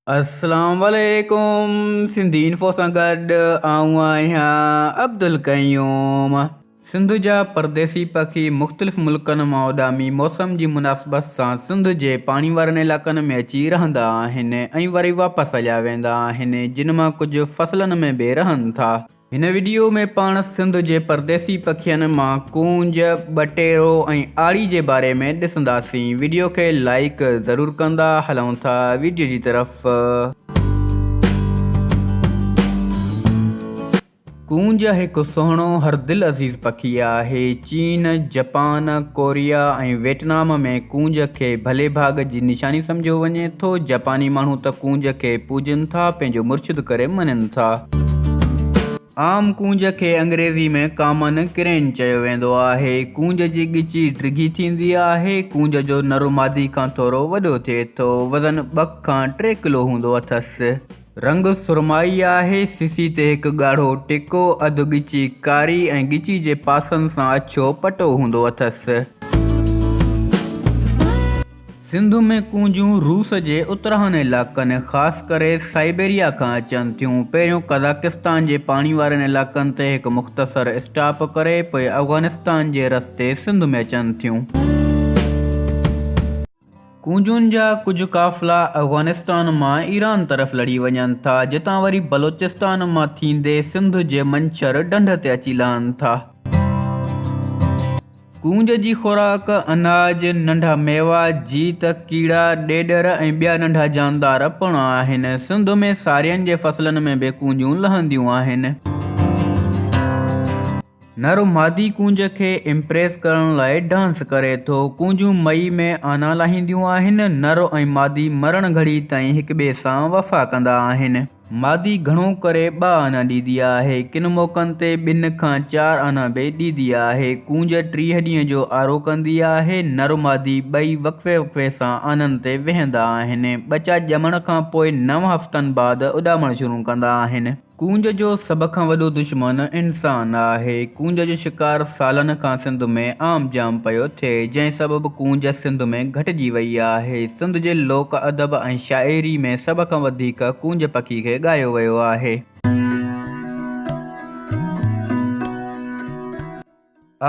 اسلام عليڪم سنڌي انفو سان گڏ آئون آهيان عبدالقيوم. سنڌ جا پرديسي پکي مختلف ملڪن مان اڏامي موسم جي مناسبت سان سنڌ جي پاڻي وارن علائقن ۾ اچي رهندا آهن ۽ وري واپس هليا ويندا آهن جن مان ڪجهه فصلن ۾ به رهن ٿا. هن وڊيو ۾ پاڻ سنڌ جي پرديسي پکين مان ڪونج، ٻٽيرو ۽ آڙي جي باري ۾ ڏسنداسين. وڊيو کي لائيڪ ضرور ڪندا. هلون ٿا وڊيو جي طرف. ڪونج هڪ سهڻو هر دل عزيز پکي آهي. چين، جپان، ڪوريا ۽ ويٽنام ۾ ڪونج کي ڀلي ڀاڳ جي نشاني سمجهيو وڃي ٿو. جپاني ماڻهو ته ڪونج کي پوڄين ٿا، پنهنجو مرشد ڪري مڃين ٿا. عام ڪونج کي انگريزي ۾ ڪامن ڪرين چيو ويندو آهي. ڪونج جي ڳچي ڊگهي ٿيندي آهي. ڪونج جو نر مادي کان ٿورو وڏو ٿئي ٿو. وزن ٻه کان ٽي ڪلو هوندو اٿس. رنگ سرمائي آهي. سسي تي هڪ ڳاڙهو ٽڪو، اڌ ڳچي ڪاري ۽ ڳچي جي پاسن سان اڇو پٽو هوندو اٿس. سنڌ ۾ ڪونجون روس جي اتراهن علائقن خاص ڪري سائبيريا کان اچن ٿيون. پهريون قزاقستان جي پاڻي وارن علائقن تي هڪ مختصر اسٽاپ ڪري پوء افغانستان جي رستي سنڌ ۾ اچن ٿيون. ڪونجون جا ڪجهه قافلا افغانستان مان ايران طرف لڙي وڃن ٿا جتان وري بلوچستان مان ٿيندي سنڌ جي منڇر ڍنڍ تي اچي لهن ٿا. ڪونج جي خوراڪ اناج، ننڍا ميوا، جيت، ڪيڙا، ڏيڏر ۽ ٻيا ننڍا جاندار پڻ آهن. سنڌ ۾ سارين جي فصلن ۾ به ڪونجون لهنديون آهن. نر مادي ڪونج کي امپريس ڪرڻ لاء ڊانس ڪري ٿو. ڪونجون مئي ۾ آنا لاهينديون آهن. نر ۽ مادي مرڻ گهڙي تائين هڪٻئي سان وفا ڪندا آهن. مادي گهڻو ڪري ٻه آنا ڏيندي آهي. ڪن موقعن تي ٻن کان چار آنا به ڏيندي آهي. ڪونج 30 ڏينهن جو آرو ڪندي آهي. نر مادي ٻئي وقفي وقفي سان آنن تي ويهندا آهن. ٻچا ڄمڻ کان پوء نو هفتن بعد اڏامڻ شروع ڪندا آهن. ڪونج جو سڀ کان وڏو دشمن انسان آهي. ڪونج جو شڪار سالن کان سنڌ ۾ عام جام پيو ٿئي، جنهن سبب ڪونج سنڌ ۾ گهٽجي وئي آهي. سنڌ جي لوڪ ادب ۽ شاعري ۾ سڀ کان وڌيڪ ڪونج پکي کي ڳايو ويو آهي.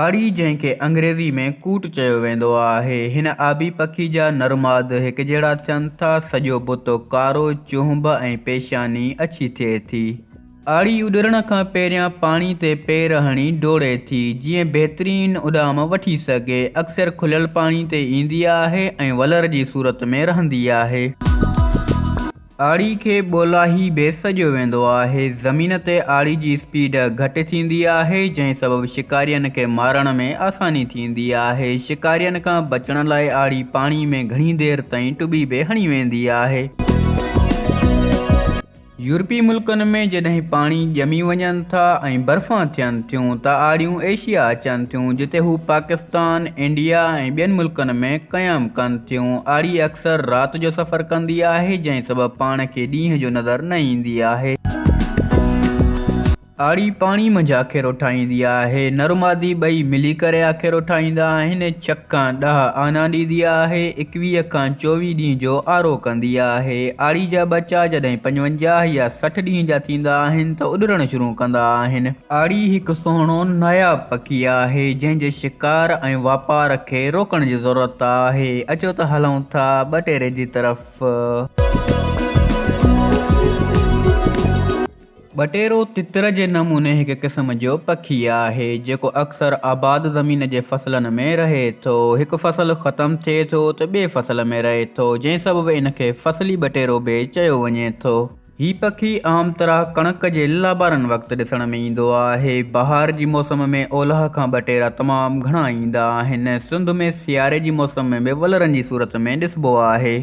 آڙي جنهن کي انگريزي ۾ ڪوٽ چيو ويندو آهي. هن آبي پکي جا نر ماد هڪجهڙا ٿين ٿا. سڄو بت ڪارو، چهنب ۽ پيشاني اڇي ٿئي ٿي. آڙي اڏرڻ کان پهريان پاڻي تي پير هڻي ڊوڙي ٿي، جيئن بهترين اڏام وٺي سگهي. اڪثر کليل پاڻي تي ايندي آهي ۽ ولر جي صورت ۾ رهندي آهي. آڙي کي ٻولاهي به سڏيو ويندو آهي. زمين تي آڙي جي اسپيڊ گهٽ ٿيندي آهي، جنهن سبب شڪارين کي مارڻ ۾ آساني ٿيندي آهي. شڪارين کان بچڻ لاء آڙي پاڻي ۾ گهڻي دير تائين ٽٻي به هڻي ويندي آهي. يورپي ملڪن ۾ جڏهن پاڻي ڄمي وڃن ٿا ۽ برفان ٿين ٿيون ته آڙيون ايشيا اچن ٿيون جتي هو پاڪستان، انڊيا ۽ ٻين ملڪن ۾ قيام ڪن ٿيون. آڙي اڪثر رات جو سفر ڪندي آهي جنهن سبب پاڻ کي ڏينهن جو نظر نه ايندي آهي. آڙي پاڻي منجهه آکيرو ٺاهيندي آهي. نر مادي ٻئي ملي ڪري آکيرو ٺاهيندا آهن. ڇهه کان 10 آنا ڏيندي آهي. 21 کان 24 ڏينهن جو آرو ڪندي آهي. آڙي جا ٻچا جڏهن 55 يا 60 ڏينهن جا ٿيندا آهن ته اڏرڻ شروع ڪندا آهن. آڙي هڪ سهڻو ناياب پکي آهي، جنهن جي شڪار ۽ واپار کي روڪڻ جي ضرورت آهي. اچو ته هلون ٿا ٻٽيري جي طرف. ٻٽيرو تتر جي نموني هڪ قسم جو پکي آهي، جيڪو اڪثر آباد زمين جي فصلن ۾ رهي ٿو. هڪ فصل ختم ٿئي ٿو ته ٻئي فصل ۾ رهي ٿو، جنهن سبب ان کي فصلي ٻٽيرو به چيو وڃي ٿو. هي پکي عام طرح ڪڻڪ جي لابارن وقت ڏسڻ ۾ ايندو آهي. بهار جي موسم ۾ اولهه کان ٻٽيرا تمام گهڻا ايندا آهن. سنڌ ۾ سياري جي موسم ۾ به ولرن جي صورت ۾ ڏسبو آهي.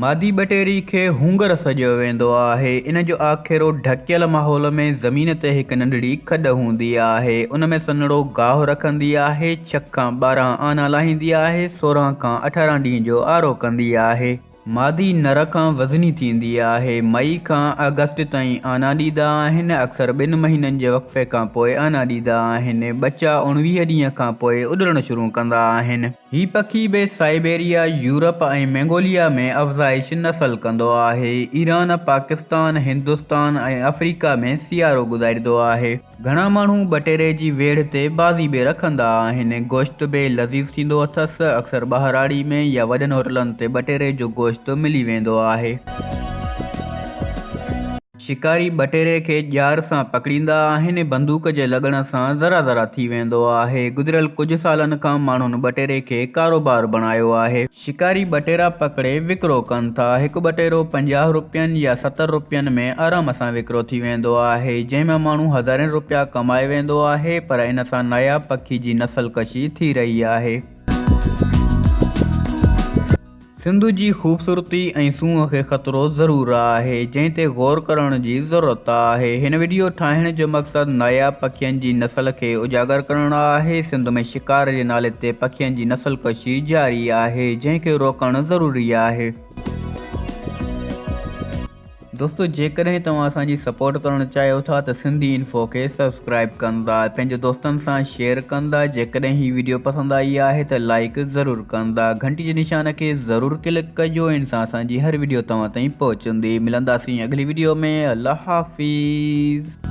مادي ٻٽيري کي هونگر سڏيو ويندو آهي. ان جو آکيرو ڍڪيل ماحول ۾ زمين تي هڪ ننڍڙي کڏ هوندي آهي. ان ۾ سنهڙو گاهه رکندي آهي. ڇهه کان 12 آنا لاهيندي آهي. 16 کان 18 ڏينهن جو آرو ڪندي آهي. مادي نر کان وزني ٿيندي آهي. مئي کان آگسٽ تائين آنا ڏيندا آهن. اڪثر ٻن مهينن جي وقفي کان پوء آنا ڏيندا آهن. ٻچا 19 ڏينهن کان پوء اڏرڻ شروع ڪندا آهن. هي پکي به سائبيريا، يورپ ۽ منگوليا ۾ افزائش نسل ڪندو آهي. ايران، پاڪستان، هندستان ۽ آفريڪا ۾ سيارو گذاريندو آهي. گهڻا ماڻهو ٻٽيري جي ويڙهه تي بازي به رکندا آهن. گوشت به لذيذ ٿيندو اٿس. اڪثر ٻهراڙي ۾ يا وڏن هوٽلن تي ٻٽيري جو گوشت ملي ويندو آهي. شڪاري ٻٽيري کي ڄار سان پڪڙيندا آهن. بندوق جي لڳڻ سان ذرا ذرا ٿي ويندو آهي. گذريل ڪجهه سالن کان ماڻهن ٻٽيري کي ڪاروبار بڻايو آهي. شڪاري ٻٽيرا پڪڙي وڪرو ڪن ٿا. هڪ ٻٽيرو 50 روپين يا 70 روپين ۾ آرام سان وڪرو ٿي ويندو آهي، جنهن مان ماڻهو هزارين روپيا ڪمائي ويندو آهي، پر ان سان ناياب پکي جي نسل ڪشي ٿي رهي آهي. سنڌ جي خوبصورتي ۽ سونهن کي خطرو ضرور آهي، جنهن تي غور ڪرڻ جي ضرورت آهي. هن وڊيو ٺاهڻ جو مقصد ناياب پکين جي نسل کي اجاگر ڪرڻ آهي. سنڌ ۾ شڪار جي نالي تي پکين جي نسل ڪشي جاري آهي، جنهن کي روڪڻ ضروري آهي. دوستو جيڪڏهن توهان اسان جي سپورٽ ڪرڻ چاهيو ٿا ته سنڌي انفو کي سبسڪرائب ڪندا پنهنجي دوستن سان شيئر ڪندا جيڪڏهن هي ويڊيو پسند آئي آهي ته لائيڪ ضرور ڪندا گهنٽي جي نشان کي ضرور ڪلڪ ڪجو ان سان اسان جي هر ويڊيو توهان تائين پهچندي ملنداسين اڳلي ويڊيو ۾ الله حافظ.